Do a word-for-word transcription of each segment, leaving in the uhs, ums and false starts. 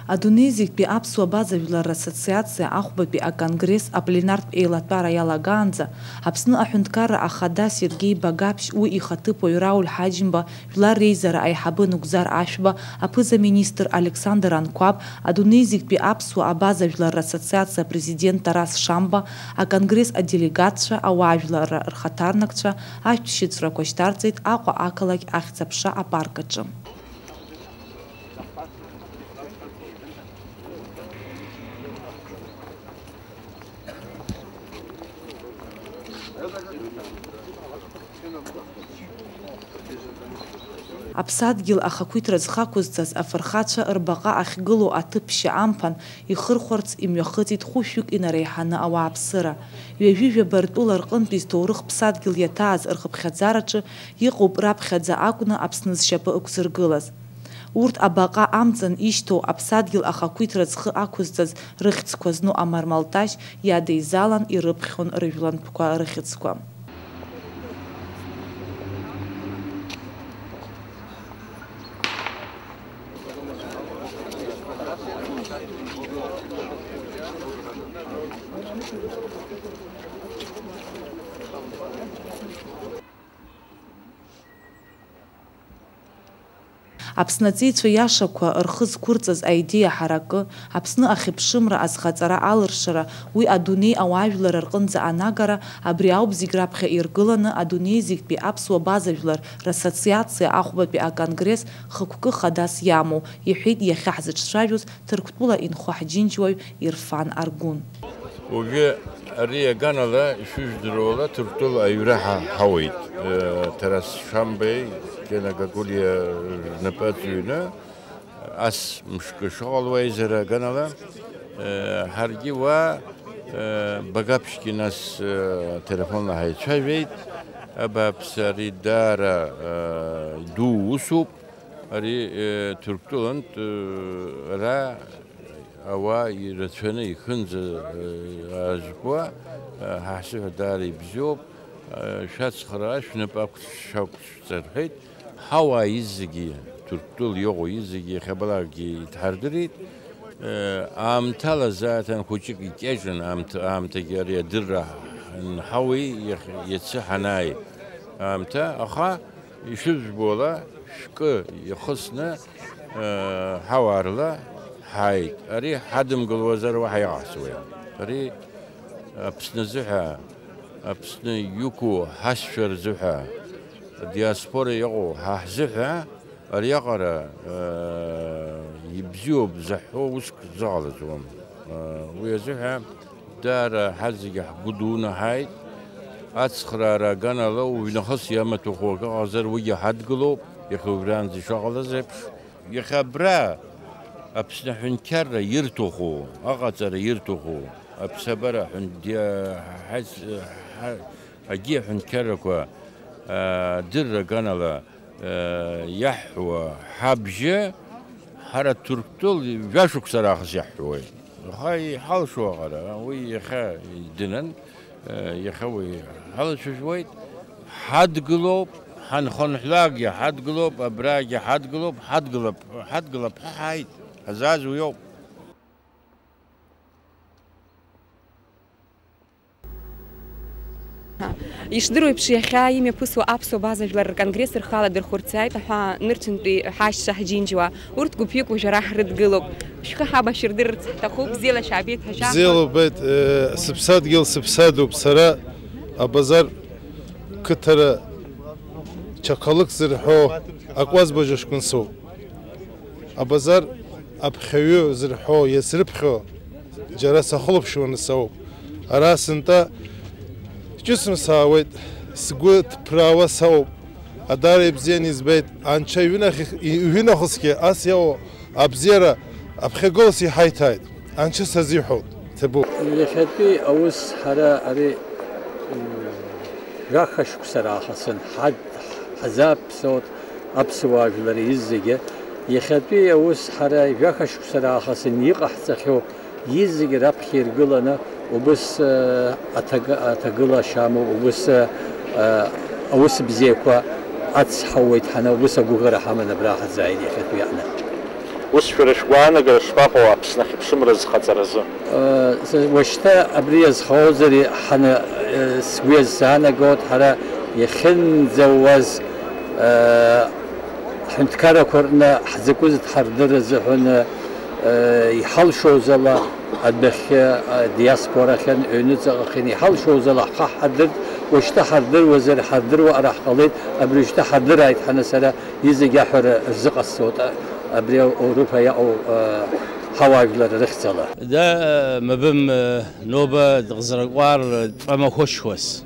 Адунеи зегьтәи аԥсуа абаза жәлар рассоциациа ахәбатәи аконгресс апленартә еилатәара иалагаанӡа, Аԥсны аҳәынҭқарра ахада Сергеи Багаԥшь, уи ихаҭыԥуаҩ Рауль Ҳаџьымба, жәлар реизара аиҳабы Нугзар Ашәба, аԥыза-министр Александр Анқәаб, адунеи зегьтәи аԥсуа абаза жәлар рассоциациа апрезидент Тарас Шамба, аконгресс аделегатцәа, ауаажәларра рхаҭарнакцәа, аиԥшьыцрақәа шьҭарҵеит Аҟәа ақалақь Ахьӡ-аԥша апарк аҿы. Аԥсадгьыл ахақәиҭра зхы ақәызҵаз афырхацәа рбаҟа ахьгылоу аҭыԥ шьа амԥан ихырхәарц имҩахыҵит хәышәҩык инареиҳаны ауааԥсыра. Ҩажәи жәаба ртәыла рҟынтәи зҭоурых ԥсадгьыл иаҭааз рхыԥхьаӡараҿы иҟоуп раԥхьаӡа акәны Аԥсны зшьапы ықәзыргылаз. Урҭ абаҟа амҵан ишьҭоу аԥсадгьыл ахақәиҭра зхы ақәызҵаз рыхьӡқәа зну амармалташь иадеизалан ирыԥхьон рыжәлантәқәа рыхьӡқәа. Аԥсны аҵеицәа иашақәа рхы зқәырҵаз аидеиа ҳаракы, Аԥсны ахьыԥшымра азхаҵара алыршара, уи адунеи ауаажәлар рҟынӡа анагара, абри ауп зегь раԥхьа иргыланы адунеи зегьтәи аԥсуа база жәлар рассоциациа ахәбатәи аконгресс хықәкы хадас иамоу, иҳәеит иахьа ҳзыҿцәажәоз Ҭырқәтәыла инхо ҳџьынџьуаҩ Ирфан Аргәын. Уажәы ари аганала ишыжәдыруа ала Ҭырқәтәыла аҩра ҳа-, ҳауеит. Э, Тарас Шамбеи, Кена Гагулиа рнапы аҵҩны, ас мшкы шыҟало аизара аганала, э, ҳаргьы уа, э, Багаԥшьгьы нас, э, телефонла ҳаицәажәеит. Абааԥсы, ари даара, э, ду усуп. Ари, э, Ҭырқәтәылантә, э, ара ауаа ирацәаны ихынӡа, э, аазго, э, ҳа ҳзыҳәа даара ибзиоуп, э, шәацхраа, шәнапы ақәшәҵа рҳәеит. Ҳауаа изегьы, Ҭырқәтәыла иҟоу изегьы иахьабалакгьы идҳардырит. Э, аамҭала зааҭан хәыҷык икьаҿын, аамҭ-, аамҭагьы ари адырра нҳауеи иахь-, иацы ҳанааи аамҭа, аха ишыжәбо ала, шәкы ихысны, э, ҳауаарла ҳааит. Ари ҳадымгылуазар уаҳа иҟаҳҵауеи? Ари Аԥсны азыҳәа, Аԥсны иқәу ҳасшәа рзыҳәа, адиаспора иҟоу ҳа ҳзыҳәа ариаҟара, э, ибзиоуп заҳҳәо уск зыҟалаӡом. Э, уи азыҳәа даара ҳазегьы ҳгәы дуны ҳааит. Ацхраара аганала уҩнахыс иамаҭәахәу акы ыҟазар, уигьы ҳадгылоуп, иахьа убранӡа ишыҟалаз еиԥш. Иахьа абра Аԥсны аҳәынҭқарра ирҭаху, аҟаҵара ирҭаху, аԥсабара аҳәын-, диа-, ҳац-, ҳа-, агьи аҳәынҭқаррақәа, аа, дырра аганала, аа, иаҳҳәуа ҳабжьы, ҳара Ҭырқәтәыл жәашықәса раахыс иаҳҳәуеит. Аха иҳалшо аҟара, уи иахьа дынын, иахьа уи ҳалацәажәуеит. Ҳадгылоуп, ҳанхынҳәлакгьы ҳадгылоуп, абрагьы ҳадгылоуп, ҳадгылап, ҳадгылап ҳәа ҳааит. Ҳазааз уиоуп. Ишдыру еиԥш, иахьа имҩаԥысуа аԥсуа база жәлар рконгресс рхы аладырхәырц иааит аҳәаа нырцәынтәи ҳашьцәа ҳџьынџьуаа. Урҭ гәыԥҩык уажәы ара ҳрыдгылоуп. Шәхы ҳабашьырдырырц ҳҭахуп, бзиала шәаабеит ҳәа шәаҳҳәап. Бзиала убеит, э, сыԥсадгьыл сыԥсадоуп сара, абазар қыҭара Чақалықь зырҳәо акәазбыжь аҷкәын соуп. Абазар аԥхьаҩы зырҳәо иацрыԥхьо џьара сахылаԥшуаны соуп. Ара сынтәа ҿыцны саауеит, сгәы ҭԥраауа соуп. Адара ибзианы избеит, анцәа иҩынахь-, иҩынахысгьы ас иҟоу абзиара аԥхьагылас иҳаиҭааит. Анцәа сазиҳәоит, ҭабуп. Иахьатәи аус ҳара ари, м, жәаха шықәса раахысын ҳад-, ҳазааԥсоит аԥсуаа жәлар изегьы. Иахьатәи аус ҳара жәаха шықәса раахысын иҟаҳҵахьоу изегьы раԥхьа иргыланы убыс, э, аҭаг-, аҭагылашьа амоу, убыс, э, аус бзиақәа ацҳауеит ҳәа, убыс агәыӷра ҳаман абра ҳазааит иахьатәи аҟны. Ус шәара шәгәаанагара шԥаҟоу Аԥсны ахьыԥшымра зхаҵаразы? Э, уашьҭа абри иазхоузар ҳаны, э, сгәы иазаанагоит, ҳара иахьынӡауаз, э, ҳҳәынҭқаррақәа рҟны ҳзакәыз дҳардыр азыҳәан, э, иҳалшоз ала адәахьы, э, диаспорахьан, ҩнуҵаҟахьан, иҳалшоз ала ҳхы ҳҳардырт, уашьҭа ҳардыруазар, ҳардыруа ара ҳҟалеит, абри уажәшьҭа ҳардырааит ҳәа, нас ара изегь аҳәара рзыҟасҵоит, а-, абри Ауропа иаҟоу, а, ҳауаажәлар рыхьӡала. Да, мыбым, ноба дыҟзаракуар тәамахәышхәас.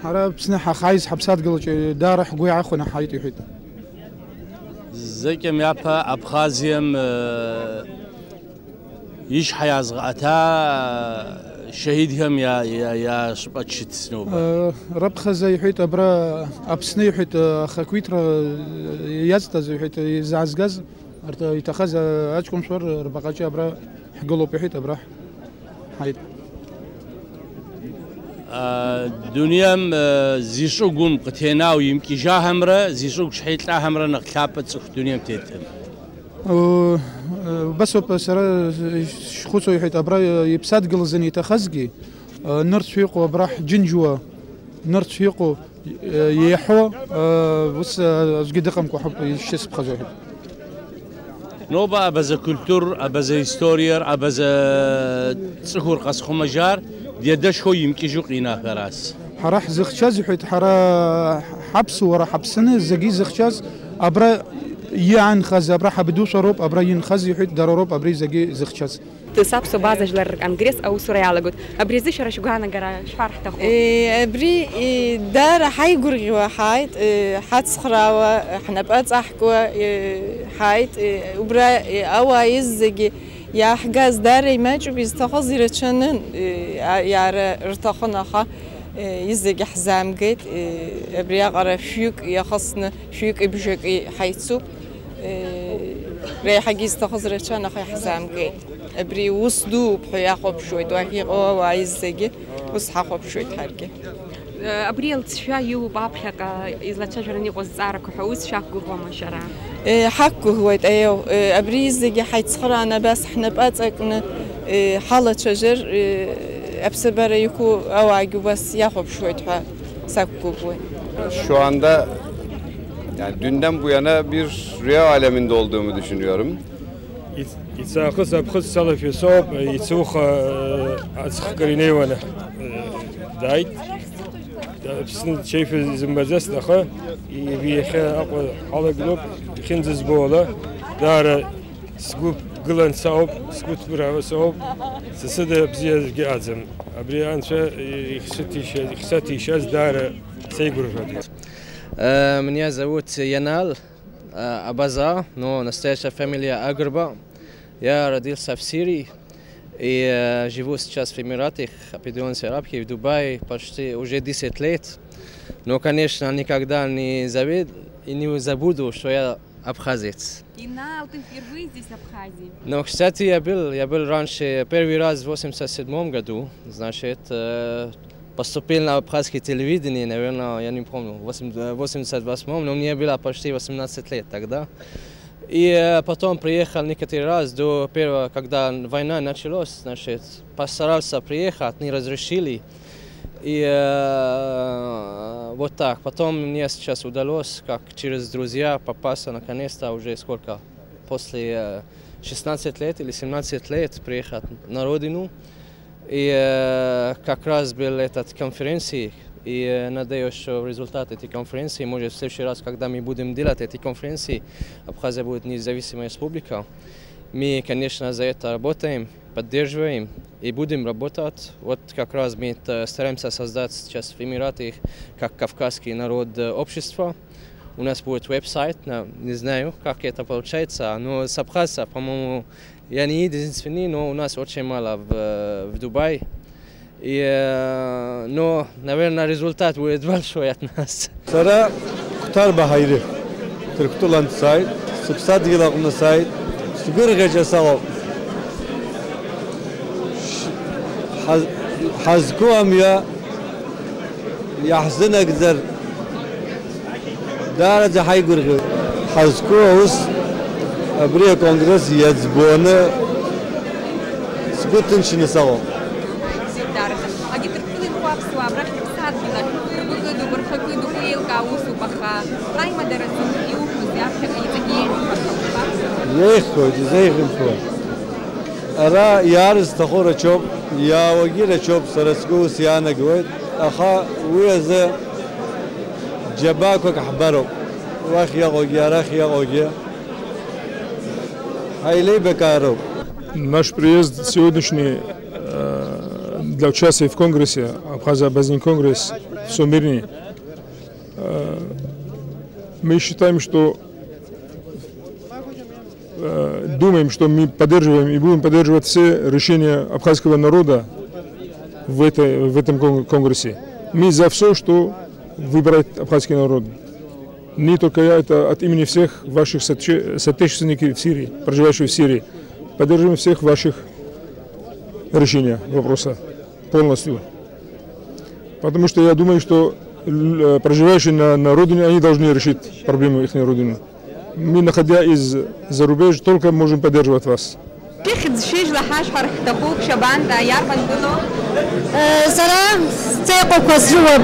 Ҳара Аԥсны ҳахьааиз ҳаԥсадгьылаҿы даара ҳгәы иаахәаны ҳаит, иҳәеит. Зыкьа мҩаԥа Абхазиам, ишҳаиазгъаҭа шаҳидхам иа-, иа-, иашпачит сноба. Э, раԥхьаӡа иҳәеит, абра Аԥсны иҳәеит, э, ахақәиҭра, э, иазҭаз иҳәеит, изаазгаз, арҭ, иҭахаз, э, аҷкәынцәа р-, рбаҟаҿы абра ҳгылоуп иҳәеит, абра ҳаит. А, дунеам, э, зишугум ҟҭенау имкьыжьаҳамра, зишуг шҳеитлаҳамра нахлапа цух дунеам тетым. Э, э, убасоуп, сара, э, шхәыцуа иҳәеит, абра, э, иԥсадгьыл азын иҭахазгьы, э, нырцә иҟоу абра ҳџьынџьуа, нырцә иҟоу, э, еиҳәо, э, ус, э, аӡәгьы дыҟамкәа ҳәоуп ишысԥхьаӡо ҳәа. Ноба абаза культур, абаза историар, абаза цӀыхур къасхъумажар, диадашхо имкьыжьу къина ҳәарас. Ҳара ҳзыхьчаз, иҳәеит, ҳара ҳаԥсуара ҳаԥсаны зегьы изыхьчаз, абра иаанхаз, абра ҳабдуцәа роуп, абра инхаз, иҳәеит, дара роуп абри зегьы зыхьчаз. Саԥсуа абаза жәлар рконгресс аусура иалагоит. Абри азы шәара шәгәаанагара шәҳәар ҳҭахуп. Е, абри, е, даара ҳаигәырӷьуа ҳааит, е, ҳацхраауа, ҳнапы аҵаҳкуа, е, ҳааит, е, убра, е, ауаа иззагьы иааҳгаз даара имаҷуп, изҭахыз ирацәаны, е, а, иаара рҭахын, аха, е, иззагьы ҳзаамгеит, е, абриаҟара шәҩык иахысны, шәҩык ибжаки ҳаицуп, е, реиҳагьы изҭахыз рацәан, аха иаҳзаамгеит. Абри ус дууп ҳәа иахәаԥшуеит уахь иҟоу ауаа иззагьы, ус ҳахәаԥшуеит ҳаргьы. Абри алҵшәа иоуп аԥхьаҟа излацәажәараны иҟоу азҵаарақәа ҳәа ус шәақәгәыӷуама шәара? Е, ҳақәгәыӷуеит, аиеу. Е, абри иззагьы ҳаицхырааны абас ҳнапы аҵакны, е, ҳалацәажәар, е, аԥсабара иқәу ауаагьы убас иахәаԥшуеит ҳәа сақәгәыӷуеит. Şu anda, yani dünden bu yana bir rüya aleminde olduğumu düşünüyorum. Иц-, ицахыс аԥхыӡ салашәа соуп, ицуха, э, аӡхкыр инеиуаны, э, дааит. Аԥсны чеифа изымбаӡацт, аха иахьа Аҟәа ҳалагылоуп, ихьынӡазбо ала, даара сгәы гылан соуп, сгәы ҭгәырӷьо соуп, сасыда бзиа аӡәгьы аӡам. Абри анцәа ихсаҭишаз, ихсаҭишаз даара сеигәырӷьоит. Э, меня зовут Янал. Э, Абаза, но настоящая фамилия Агрба. Я родился в Сирии и, э, живу сейчас в Эмиратах, Объединённых Арабских, в Дубае почти уже десять лет. Но, конечно, никогда не завид-, и не забуду, что я абхазец. Инал, ты впервые здесь, в Абхазии? Но, кстати, я был, я был раньше, первый раз в восемьдесят седьмом году, значит, э, поступил на абхазское телевидение, наверное, я не помню, восемь-, э, восемьдесят восьмом, но мне было почти восемнадцать лет тогда. И, э, потом приехал некоторый раз до первого, когда война началась, значит, постарался приехать, не разрешили. И, э, вот так. Потом мне сейчас удалось, как через друзья, попасться наконец-то уже сколько, после, э, шестнадцать лет или семнадцать лет приехать на родину. И, э, как раз был этот конференции, и, э, надеюсь, что результат этой конференции, может, в следующий раз, когда мы будем делать эти конференции, Абхазия будет независимая республика. Мы, конечно, за это работаем, поддерживаем и будем работать. Вот как раз мы это стараемся создать сейчас в Эмираты, как Кавказский народ, э, общество. У нас будет веб-сайт, на-, не знаю, как это получается, но с абхазца, по-моему, я не единственный, но у нас очень мало в, в Дубае. И, э, но, наверное, результат будет большой от нас. Сара Қәҭарба Ҳаири, Ҭырқәтәылантә сааит, сыԥсадгьыл аҟны сааит, сгәырӷьаҿа саҟоуп. Ш-, ҳаз-, ҳазқәу амҩа иаҳзынагӡар, даараӡа ҳаигәырӷьоит. Ҳазқәу аус, Абри аконгресс иаӡбоны сгәы ҭынчны саҟоуп. Зегь дараӡа. Агьырҭ рхы инхо аԥсуаа абрахь рыԥсадгьыл ахь ргәы кыдуп, рхы кыдуп, уи еилкаау усуп, аха аимадара зегьы иуқәыз аԥхьаҟа иҵегьы еиӷьуп. Иеиӷьхоит, изеиӷьымхо. Ара иаарызҭаху рацәоуп, иаауагьы рацәоуп, сара сгәы ус иаанагоит, аха уи азы џьабаақәак ҳбароуп, уахь иаҟоугьы, арахь иаҟоугьы. Ҳаилеибакаароуп. Наш приезд сегодняшний, э, для участия в Конгрессе, Абхазия-Абазин Конгресс в Сумирне. Э, мы считаем, что, э, думаем, что мы поддерживаем и будем поддерживать все решения абхазского народа в этой, в этом кон-, конгрессе. Мы за всё, что выбирает абхазский народ. Не только я, это от имени всех ваших соотече-, соотечественников в Сирии, проживающих в Сирии. Поддерживаем всех ваших решения вопроса полностью. Потому что я думаю, что л-, э, проживающие на, на родине, они должны решить проблему их родины. Мы, находя из-за рубеж, только можем поддерживать вас. Ихьӡ шьыжьла ҳашҳәар ҳҭахуп, Шьабанта, иарбан быҟоу? Э, сара сҵеиҟәақәа срыуап.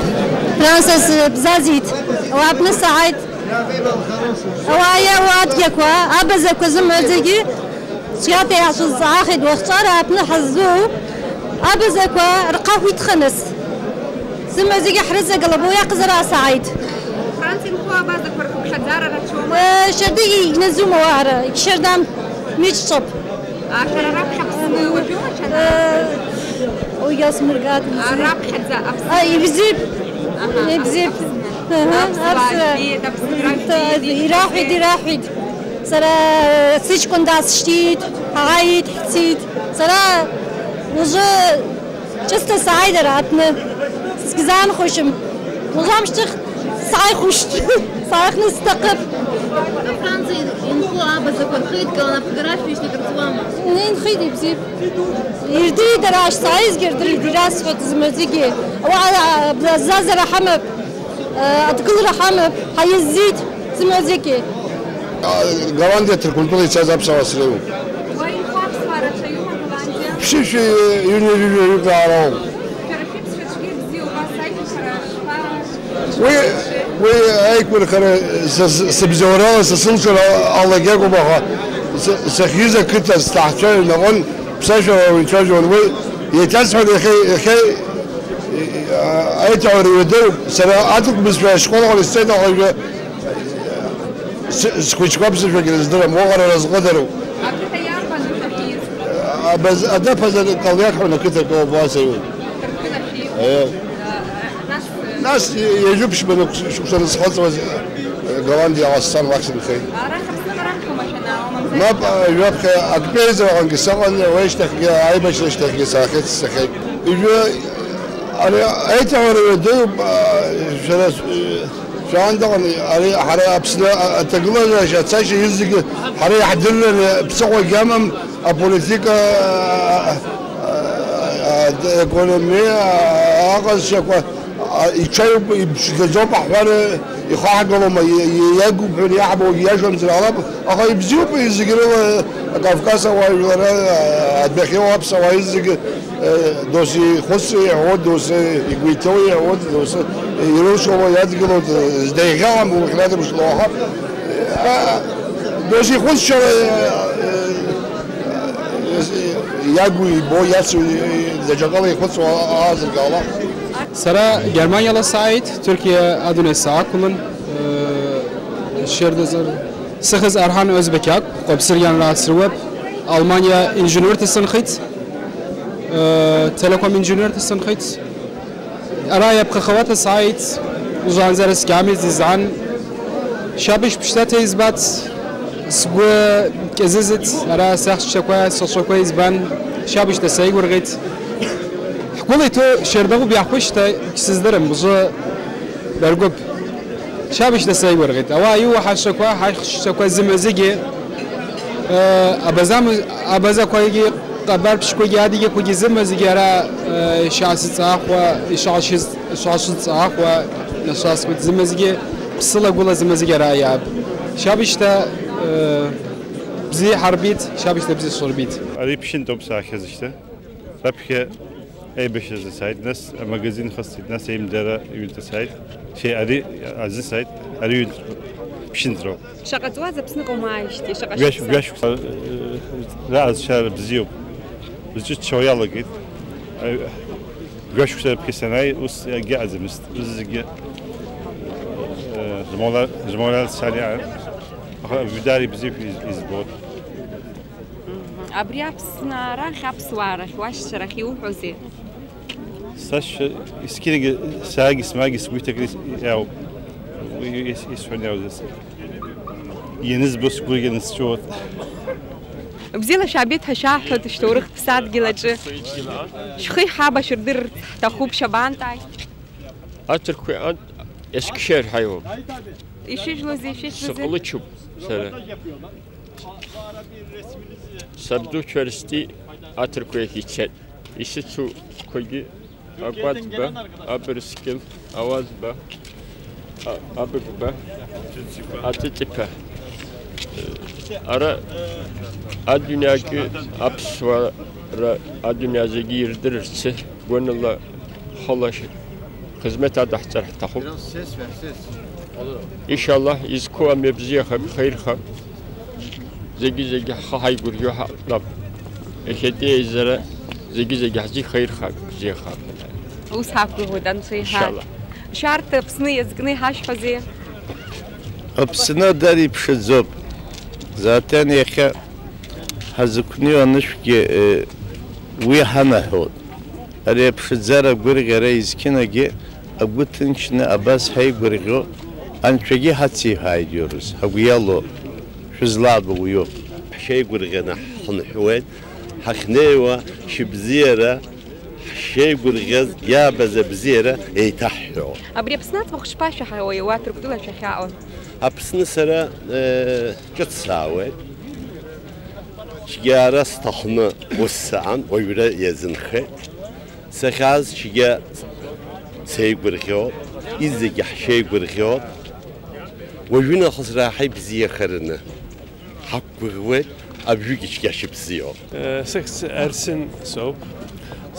Франса сыбзазит. Уаҟны сааит. Ауаа иауа адгьақәа, абазақәа зымаӡагьы, цәгьата иаҳзызҵаахит, уахҵәара аԥны ҳаззоу абазақәа рхахә иҭхыныз. Зымҩа зегьы ҳрыҵагылап, уи аҟазара сааит. Франциа инхо абазақәа рхыԥхьаӡара рацәоума? Э, шьардагьы игьназума уаара, егьшьардам миҿҿоуп. А, шәара раԥхьа Аԥсны уажәоума, ҽанаа? Э, уи иасмыргат, А, ибзиоуп. Раԥхьаӡа Аԥсны? А, ибзиоуп. Аҳа, ибзиоуп. Аԥсны. Аҳа, Аԥсуаа Аԥсуаа. Ибеит, Аԥсны рахьтә Т-, иеидыдҵеит. Ираҳәит, ираҳәит. Сара сыҷкәын дасшьҭит, ҳааит, ҳцеит. Сара уажәы Ҿыцла сааит ара аҭны. Сзаанхошьам. Уажәы амшьҭахь сааихәышт. Сааихны сҭахып. Афранциа инхо абазақәа рхеидкылан аԥгара шәишьҭак рҵуама? Инхеит, ибзиоуп. Ирдырит ара аш сааизгьы рдырит, ирасҳәоит зымҩаӡагьы. Уаҟа абазазара ҳамоуп, адгылара ҳамоуп, ҳаиззит зымҩаӡагьы. Голландиа Ҭырқәынтәыла ицаз аԥсуаа среиуоуп. Уа инхо аԥсуаа рацәаҩума Голландиа? Ԥшьышәи ҩынҩажәи жәаҩык раароуп. Шәара шәыԥсшәа цәгьа бзиоума, сажәа шәара шԥа-, Уи, уи аиқәырхара са, са, сыбзоурала са сылшара алагьы акәым, аха са, сахьиз ақыҭа сҭаҳцәа рнаҟәон, ԥсашәала уаҩ ицәажәон. Уи еиҭасҳәон, иахьа, иахьа, а, аиҭагара ҩадоуп. Сара аҭырқә бызшәа ашкол аҟны сцеит, аха уажәы С-, схәыҷқәа ԥсышәагь рыздырам, уаҟа разҟыдароуп. Ақыҭа иарбану шәахьиз? Абаз-, адаԥазар Калиаҭ ҳәа ақыҭа акоуп, уа саҩуп. Ҭырқәтәылахьи? Э. Нас, Нас ҩажәи ԥшьба шықәса рызхыҵуаз, э, Голландиаҟа сцан, уахь сынхеит. Арахь Аԥсныҟа раԥхьоума шәанаауа, мамзар? Мап, э, ҩаԥхьа актәи аизараҟынгьы сыҟан, уи ашьҭахьгьы, аибашьра ашьҭахьгьы саахьеит, сцахьеит. Ҩажәи, ари аиҭагара ҩадоуп, а, шәара, э, Шәаандаҟны ари ҳара Аԥсны аҭагылазаашьа ацашьа изегьы ҳара иаҳдырраны ԥсыхәагьы амам, аполитика, а, а, аекономиа, а, аҟазшьақәа, а, иҽаҩуп, иԥшӡаӡоуп, аҳәара ихаҳгалома, и-, и-, иагуп ҳәа иаҳбо иашамзар ҟалап, аха ибзиоуп зегь рыла Кавказ ауаажәлар, а, адәахьоу аԥсуаа зегьы. Э, досу ихәыцра иаҳәоит, досу игәы иҭоу иаҳәоит, досу ирылшауа иадгылоит, э, дагьаҟам, ухьнадымшало, аха, э, досу ихәыцшьала, э, э, иагу ибо, иацу, э, даҽакала ихәыцуа аазыргала. Сара Германиала сааит, Ҭырқиа адунеи саақәлан, э, шьырдазар. Сыхьӡ Арҳан Озбек акәхап, сыргьан рацрыуап, Алманиа инженерта сынхеит. Э, Телеком инженерта сынхеит. Ара иаԥхахауата сааит, ужанзар скьамит, изан. Шьабыжь ԥшьҭаҭа избац, сгәы кьазызит, ара сахьчақәа, сашақәа избан, шьабыжьҭа саигәырӷьеит. Ҳгәыла иҭоу шьардаӷәыб иаҳхәышьҭа, сыздырам, бжы даргәып. Шьабыжьҭа саигәырӷьеит. Ауаа иуа ҳашақәа, ҳаихшьцәақәа зымҩа зегьы, э, абазамыз-, абазақәагьы, ҟабарԥшьқәагьы, адагьықәагьы зымҩа зегьы ара, э, ишаасыҵаахуа, ишаашьыз-, ишаашыҵаахуа, нашасуеит зымҩа зегьы, ԥсылагәыла зымҩа зегьы ара иаап. Шьабыжьҭа, э, Бзиа ҳарбеит, шьабшьҭа бзиа сырбеит. Ари ԥшьынтәоуп саахьазышьҭа. Раԥхьа аибашьразы сааит, нас амагазин хысҵеит, нас аимдара ҩынтә сааит. Шьеи ари азы сааит, ари ҩынтә ԥшьынтәроуп. Шаҟа ҵуаз Аԥсныҟа умааижьҭеи, шаҟа Жәашә-, шықәса? Жәашықәса, э, раазшьара бзиоуп. Зҿыччауа иалагеит. Э, Жәашықәса раԥхьа санааи, ус акгьы ыҟаӡамызт. Ус зегьы, э, змола-, змола сариа, аха Видари бзиа из-, избоит. Мгм. Абри Аԥсны арахь, аԥсуаа рахь, уашьцәа рахь иуҳәозеи? Сашьцәа, есқьынагьы саагьы смаагьы сгәы иҭакны иауп. Уи ис-, исҳәон иаузас. Ианызбо сгәырӷьаны сҵәуоит. Бзиала шәаабеит ҳәа шәаҳҳәоит шәҭоурых ԥсадгьыл аҿы. Шәхы иҳабашьырдырырц ҳҭахуп, шәабантәааи? Аҭырқәеи ант есқьшәа ирҳаиуам. Ишәыжәлози, ишәыжәлози? Сыҟалычуп сара. Сабду Чарсти аҭырқәа иахь ицеит. Исыцуқәагьы акәатба, абырскьыл, ауазба, а-, абыгба, аҵыҵыԥа. Ара адунеиаҿы аԥсуара адунеи зегьы ирдырырц гәаныла хала хызмеҭ адаҳҵар ҳҭахуп. Ишаллаҳ, изқәу амҩа бзиахап, ихаирхап. Зегьы-зегьы ҳхы ҳаигәырӷьо ҳаҟоуп. Иахьатәи аизара зегьы-зегьы ҳзы ихаирхап, бзиахап. Ус ҳақәгәыӷуеит, Анцәа иҳәа. Ишаллаҳ. Шәарҭ Аԥсны иазкны иҳашәҳәозеи? Аԥсны дара иԥшаӡоуп. Затен иахьа ҳазықәныҩуа анышәгьы, э, уи ҳанаҳәоит. Ари аԥшӡара агәырӷьара изқьынагьы агәы ҭынчны абас ҳаигәырӷьо, Анцәагьы ҳациҳәааит иурыс, ҳагәы иалоу, шәызлаабо уиоуп. Ҳшеигәырӷьаны ҳхынҳәуеит, ҳахьнеиуа шьыбзиара, ҳшеигәырӷьаз иаабаз абзиара еиҭаҳҳәо. Абри Аԥсны аӡбахә шԥашәаҳауеи, уа Ҭырқәтәыла шәахьаҟоу? Аԥсны сара, э, ҿыц саауеит. Цәгьара сҭахны ус саан, уаҩра иазынхеит. Сахьааз цәгьа сеигәырӷьоит, изегьы ҳшеигәырӷьоит. Уажәы нахыс раҳа ибзиахараны ҳақәгәыӷуеит, абжьгьы цәгьа шыбзиоу. Э, сыхьӡ Арсен соуп,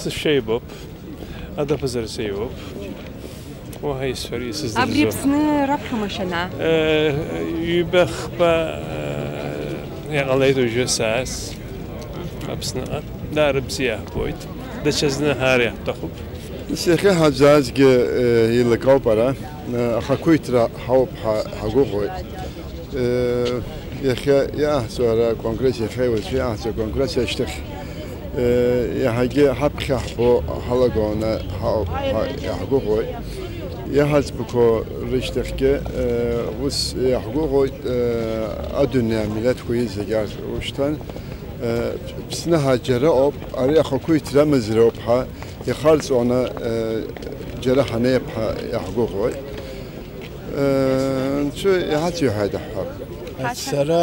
сышәеибоуп, адаԥазар сеиуоуп. Уаҳа исҳәар, исыздырӡом. Абри Аԥсны раԥхьа машәана? Э, ҩба-хԥа, э, иҟалеит уажәы саас Аԥсныҟа. Даара бзиа ҳбоит. Даҽазны ҳаара иаҳҭахуп. Иахьа ҳаӡазгьы, э, еилакоуп ара, э, ахақәиҭра ҳауп ҳа-, ҳагәыӷуеит. Э, иахьа иаҳҵо ара аконгресс, иахьа уаҵәы иаҳҵо аконгресс ашьҭахь, э, иаҳагьы ҳаԥхьа ҳбо ҳалагоны ҳауп ҳәа иаҳгәыӷуеит. Иаҳаӡбқәоу рышьҭахьгьы, э, ус иаҳгәыӷуеит, э, адунеи амилаҭқәа зегьы ар-, ушьҭан, э, Аԥсны ҳа џьара ауп, ари ахақәиҭра амазароуп ҳәа ихарҵәоны, э, џьара ҳанеип ҳәа иаҳгәыӷуеит. Э, Анцәа иҳацәеиҳәааит ҳҳәап. Сара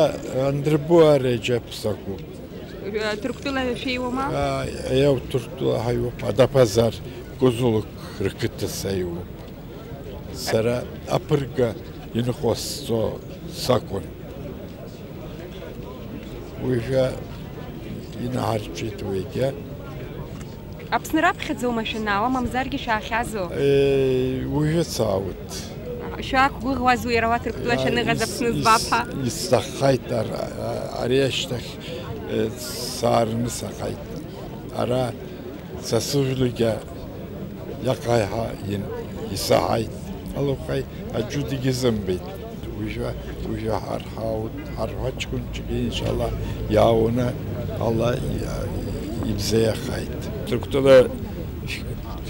Андрбуа Реџьаԥ сакәуп. Ҭырқәтәыла шәеиуама? Ааи, аиау Ҭырқәтәыла ҳаиуп, Адапазар Кәызулуқ рқыҭа саиуп. Сара аԥырга иныҟәасҵо сакәын. Уажәы инаҳарчеит уигьы. Аԥсны раԥхьаӡоума шәанаауа, мамзаргьы шәаахьазу? Е, уажәы саауеит. Шәақәгәыӷуазу иара уа Ҭырқәтәыла шәаныҟаз Аԥсны збап ҳәа? Ис-, исҭаххеит ар-, ари ашьҭахь, е, саараны саҟаит. Ара са сыжәлагьы иаҟаиҳа ин-, исаҳаит. Алоуқәеи аџьудагьы зымбеит. Уажәы, уажәы ҳарҳаут, ҳарҳәа ҷкәынҷкгьы, иншалла, иаауны Алла и-, ибзиахааит. Ҭырқәтәыла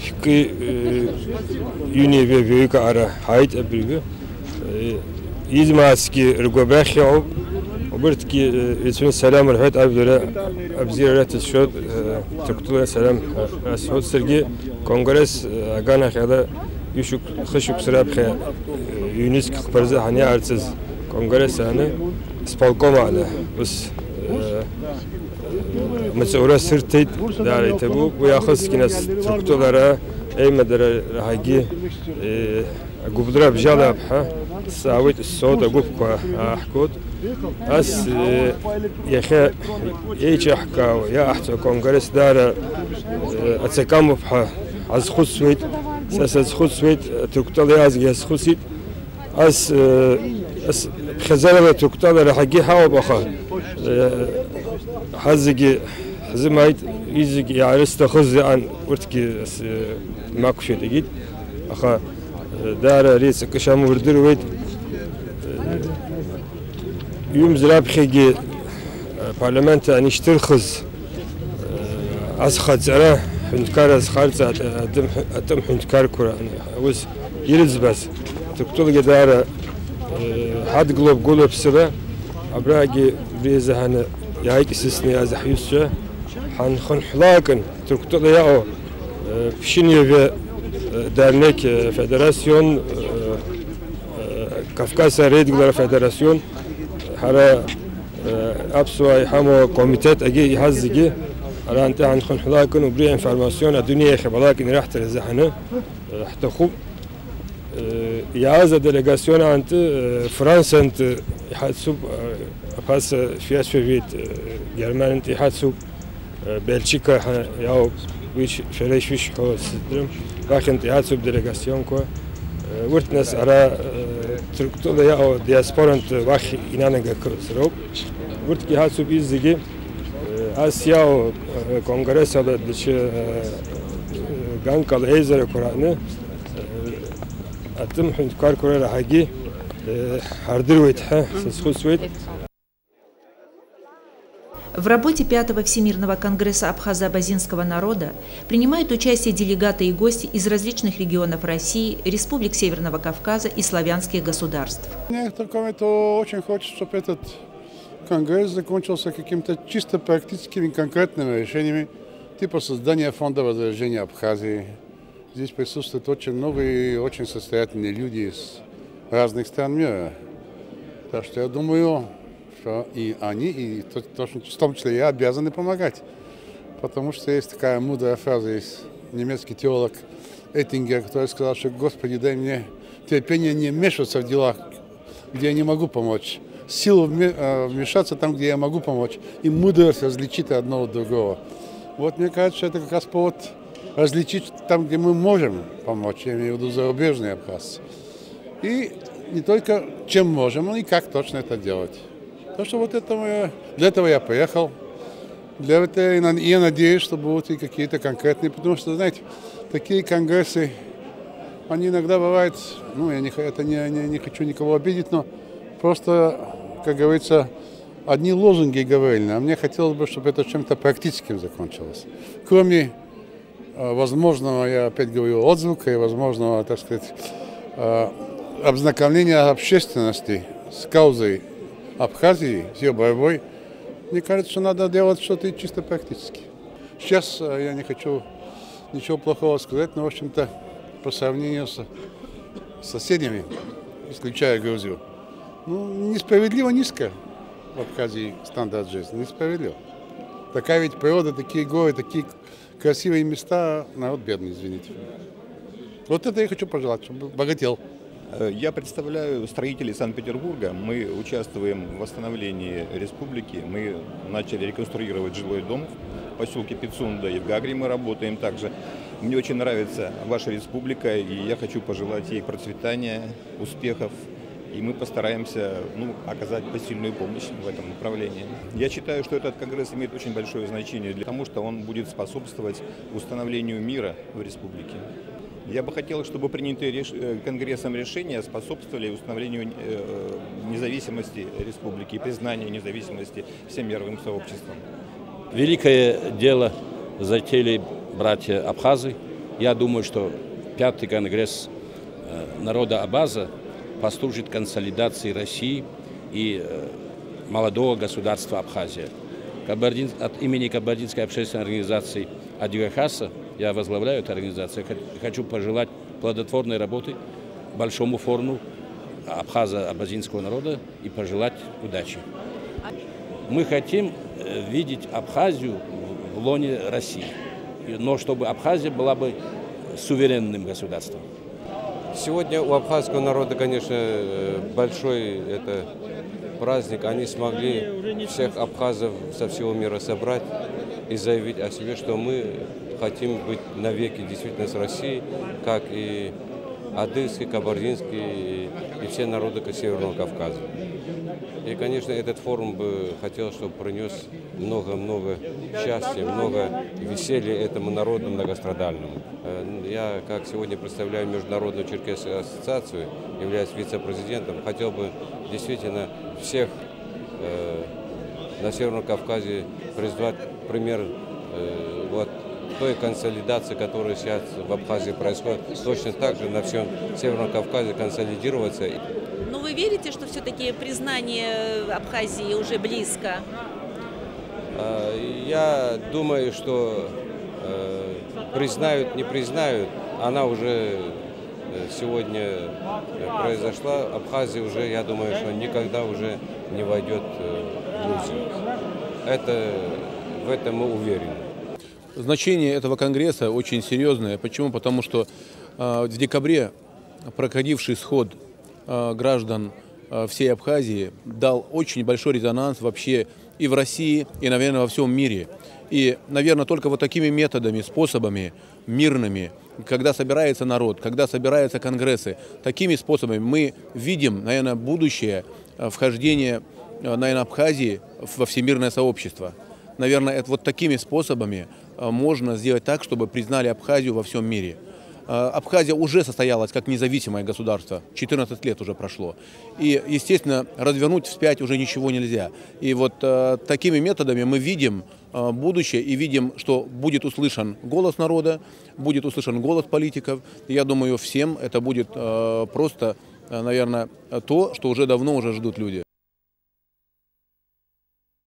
шәкы, э, ҩынҩажәа жәаҩык аҟара ҳааит абыржәы. Э, измаасгьы ргәабрахь иҟоуп. Убырҭгьы, э, ирацәаны салам рҳәоит, ажәлар абзиара раҭәасшьоит, э, Ҭырқәтәыла салам, э, расҳәоит. Саргьы конгресс, э, аганахьала ҩышықә-, хышықәса раԥхьа, э, ҩнызқь хԥа рзы ҳаниаарцаз конгресс ааны, сполком аҟны ус, э, мҵаура сырҭеит, даара иҭабуп. Уи аахысгьы нас Ҭырқәтәылара аимадара раҳагьы, э, агәыбылра абжьалап ҳәа, Саауеит, ссоуд агәыԥқәа ааҳгоит. Ас, э, иахьа еиҿаҳкаауа, иаҳҵо аконгресс даара, э, аҵакамоуп ҳәа ҳазхәыцуеит. Са сазхәыцуеит, Ҭырқәтәыла иаазгьы азхәыцит. Ас, э, ас ԥхьаӡарала Ҭырқәтәыла раҳагьы ҳауп, аха, э, ҳазегьы ҳзымааит, изегьы иаарысҭахыз ыҟан, урҭгьы ас, э, мақәшәеит, егьит. Аха, э, даара ари ҵакы шамоу рдыруеит. Ҩымз раԥхьагьы, э, апарламент анишьҭырхыз, э, азхаҵара, ҳҳәынҭқарра азхарҵа, атым-, атымҳәынҭқарқәа аус ирыӡбаз, Ҭырқәтәылагьы даара, э, ҳадгылоуп гәыла-ԥсыла, абрагьы убри азыҳәаны иааит исысны иааз ҳҩызцәа, ҳанхынҳәлакын, Ҭырқәтәыла иаҟоу, э, ԥшьынҩажәа, э, Дарнеқь, э, Федерацион, э, э, Кавказ Реидгылара Федерацион, ҳара, э, аԥсуаа иҳамоу акомитет, агьи иҳаз зегьы, арантәи ҳанхынҳәлакын, убри аинформацион адунеи ахьабалак инраҳҭар азыҳәаны, э, ҳҭахуп. Э, иааз аделегацион аантәы, э, Франциантәи иҳацуп, э, аԥаса шәиацәажәеит, э, Германиантәи иҳацуп, э, Бельчика ҳәа иауп, уи ш-, шәара ишәышәҳәо сыздырам, уахьынтәи иҳацуп делегацион-қәа. Э, урҭ нас ара, э, Ҭырқәтәыла иаҟоу диаспорантә уахь инанагақәаз роуп. Урҭгьы иҳацуп изегьы, э, ас иаау, э, конгресс ала даҽа, э, ганкала еизарақәа раҟны, э, атымҳәынҭқарқәа раҳагьы, э, ҳардыруеит ҳәа сазхәыцуеит. В работе пятого Всемирного конгресса абхазо-абазинского народа принимают участие делегаты и гости из различных регионов России, республик Северного Кавказа и славянских государств. Мне только это очень хочется, чтобы этот конгресс закончился какими-то чисто практическими конкретными решениями, типа создания фонда возрождения Абхазии. Здесь присутствует очень много и очень состоятельные люди из разных стран мира. Так что я думаю, что и они, и то, то, что в том числе я, обязаны помогать. Потому что есть такая мудрая фраза, есть немецкий теолог Эттингер, который сказал, что: «Господи, дай мне терпение не вмешиваться в дела, где я не могу помочь, силу вме-, э, вмешаться там, где я могу помочь, и мудрость различить одно от другого». Вот мне кажется, это как раз повод различить там, где мы можем помочь, я имею в виду зарубежные абхазцы. И не только чем можем, но и как точно это делать. Так что вот это мы, для этого я приехал. Для этого я на-, я надеюсь, что будут и какие-то конкретные, потому что, знаете, такие конгрессы, они иногда бывают, ну, я не, х- это не, не, не хочу никого обидеть, но просто, как говорится, одни лозунги говорили, а мне хотелось бы, чтобы это чем-то практическим закончилось. Кроме э, возможного, я опять говорю, отзвука и возможного, так сказать, э, ознакомления общественности с каузой Абхазии, с её борьбой, мне кажется, что надо делать что-то и чисто практически. Сейчас, э, я не хочу ничего плохого сказать, но, в общем-то, по сравнению с соседями, исключая Грузию, ну, несправедливо низко в Абхазии стандарт жизни, несправедливо. Такая ведь природа, такие горы, такие красивые места, народ бедный, извините. Вот это я хочу пожелать, чтобы богател. Э, я представляю строителей Санкт-Петербурга. Мы участвуем в восстановлении республики. Мы начали реконструировать жилой дом в поселке Пицунда и в Гагре мы работаем также. Мне очень нравится ваша республика, и я хочу пожелать ей процветания, успехов. И мы постараемся, ну, оказать посильную помощь в этом направлении. Я считаю, что этот конгресс имеет очень большое значение, для, потому что он будет способствовать установлению мира в республике. Я бы хотел, чтобы принятые реш- э, конгрессом решения способствовали установлению, э, независимости республики и признанию независимости всем мировым сообществом. Великое дело затеяли братья абхазы. Я думаю, что пятый конгресс, э, народа Абаза послужит консолидации России и, э, молодого государства Абхазия. Кабардин-, от имени Кабардинской общественной организации Адюгахаса, я возглавляю эту организацию, хо- хочу пожелать плодотворной работы большому форуму абхазо-абазинского народа и пожелать удачи. Мы хотим, э, видеть Абхазию в, в лоне России, и- но чтобы Абхазия была бы суверенным государством. Сегодня у абхазского народа, конечно, э, большой это праздник. Они смогли всех абхазов со всего мира собрать и заявить о себе, что мы хотим быть навеки действительно с Россией, как и адыгский, кабардинский и, и все народы Ка- Северного Кавказа. И, конечно, этот форум бы хотел, чтобы принес много-много счастья, много веселья этому народу многострадальному. Э, Я, как сегодня представляю Международную Черкесскую ассоциацию, являюсь вице-президентом, хотел бы действительно всех э, на Северном Кавказе призвать пример э, вот той консолидации, которая сейчас в Абхазии происходит, точно так же на всем Северном Кавказе консолидироваться. Но вы верите, что все-таки признание Абхазии уже близко? Э, Я думаю, что э, признают, не признают, она уже э, сегодня э, произошла. Абхазия уже, я думаю, что никогда уже не войдет э, в Грузию. Это, в этом мы уверены. Значение этого конгресса очень серьезное. Почему? Потому что э, в декабре проходивший сход э, граждан э, всей Абхазии дал очень большой резонанс вообще и в России, и, наверное, во всем мире. И, наверное, только вот такими методами, способами мирными, когда собирается народ, когда собираются конгрессы, такими способами мы видим, наверное, будущее э, вхождения, э, наверное, Абхазии во всемирное сообщество. Наверное, это вот такими способами э, можно сделать так, чтобы признали Абхазию во всем мире. Э, Абхазия уже состоялась как независимое государство, четырнадцать лет уже прошло. И, естественно, развернуть вспять уже ничего нельзя. И вот э, такими методами мы видим э, будущее и видим, что будет услышан голос народа, будет услышан голос политиков. Я думаю, всем это будет э, просто, э, наверное, то, что уже давно уже ждут люди.